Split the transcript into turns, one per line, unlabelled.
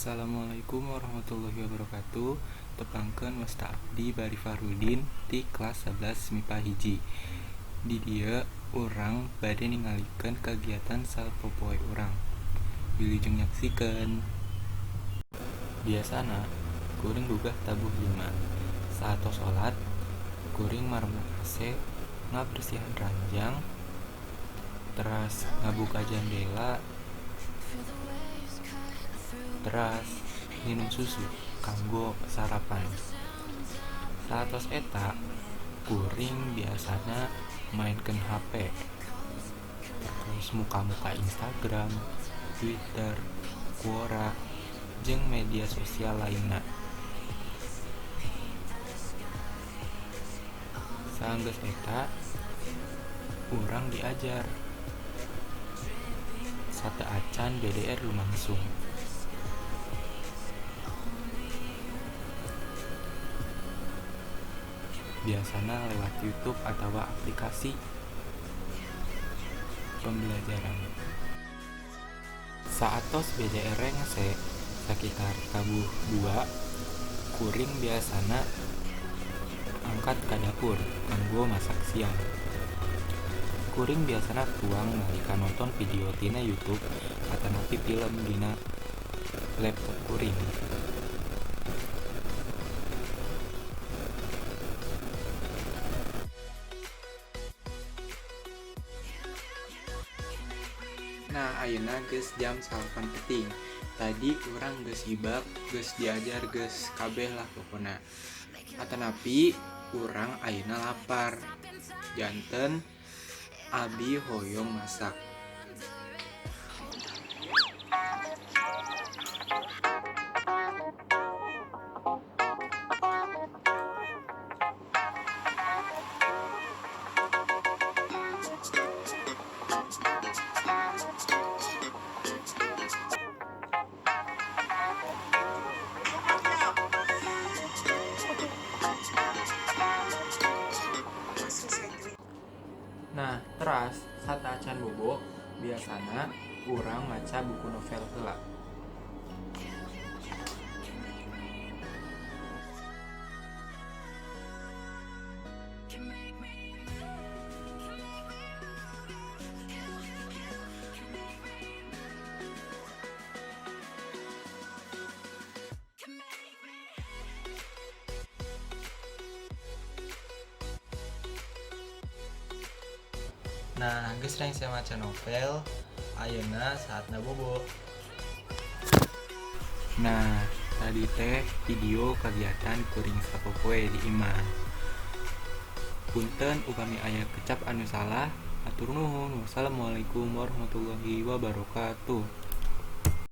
Assalamualaikum warahmatullahi wabarakatuh. Tepangkeun wasta abdi Bari Fahrudin ti kelas 11 MIPA 1. Di dieu urang bade ningalikeun kegiatan sapopoe urang. Wilujeng nyaksikeun. Biasana kuring gugah tabuh 5. Saatos salat, kuring maremut AC, ngabersihan ranjang, teras ngabuka jandela, teras nginum susu kanggo sarapan. Saatos eta, kuring biasana mainkeun HP, terus muka-muka Instagram, Twitter, Quora, jeung media sosial lainna. Saenggeus eta, urang diajar. Sateuacan BDR lumangsung. Biasana lewat YouTube atawa aplikasi pembelajaran. Saatos BDR rengse sakitar tabuh 2, kuring biasana angkat ka dapur kanggo masak siang. Kuring biasana tuang nalika nonton video tina YouTube atanapi film dina laptop kuring. Nah, ayeuna geus jam 9 peuting. Tadi urang geus hibak, geus diajar, geus kabeh lah pokona. Atanapi urang ayeuna lapar. Janten abi hoyong masak. Nah, teras sateuacan bobo biasana urang maca buku novel heula. Nah, geus rengse maca novel, ayeuna saatna bobo. Nah, tadi teh video kegiatan kuring sapopoe di imah. Punten upami aya kecap anu salah, hatur nuhun. Wassalamualaikum warahmatullahi wabarakatuh.